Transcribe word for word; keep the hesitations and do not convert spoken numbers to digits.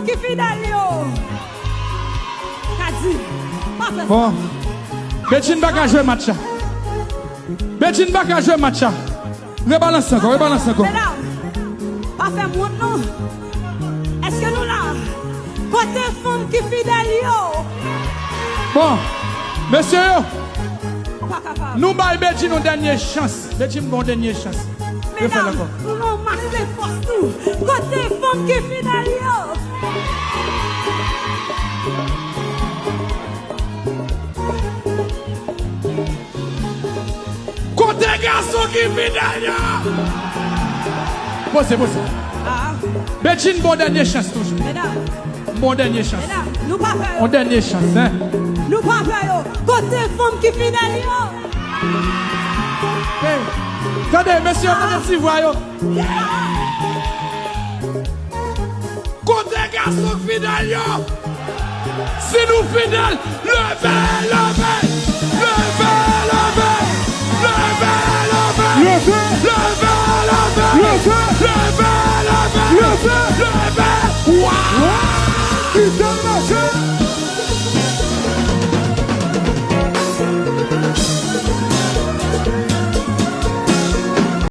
Ki fidèl yo. Ka di, pa fè sa. Bon. Bedjine pa ka jwe match la. Bedjine pa ka jwe match la. Rebalanse ankò, rebalanse ankò. Medam, pa fè m wont non. Èske nou la? Kote fanm ki fidèl yo? Bon, mesye yo, nou bay Bedjine yon dènye chans. Bedjine, bon, dènye chans. Refè l ankò. Medam, nou ranmase fòs nou. Kote fanm ki fidèl yo? Kote gason ki fidèl yo? Poze, poze. Ah. Bedjine, bon dènye chans toujou. Medam. Bon dènye chans. Medam, nou pa pè yo. Yon dènye chans, hein? Nou pa pè yo. Kote fanm ki fidèl yo? Hey, tande, mesye, tande ti vwa yo. Kote gason k fidèl yo? Si nou fidèl, leve, leve, leve, leve. Leve, leve, leve. Leve. Leve, leve. Leve. Leve, leve. Leve.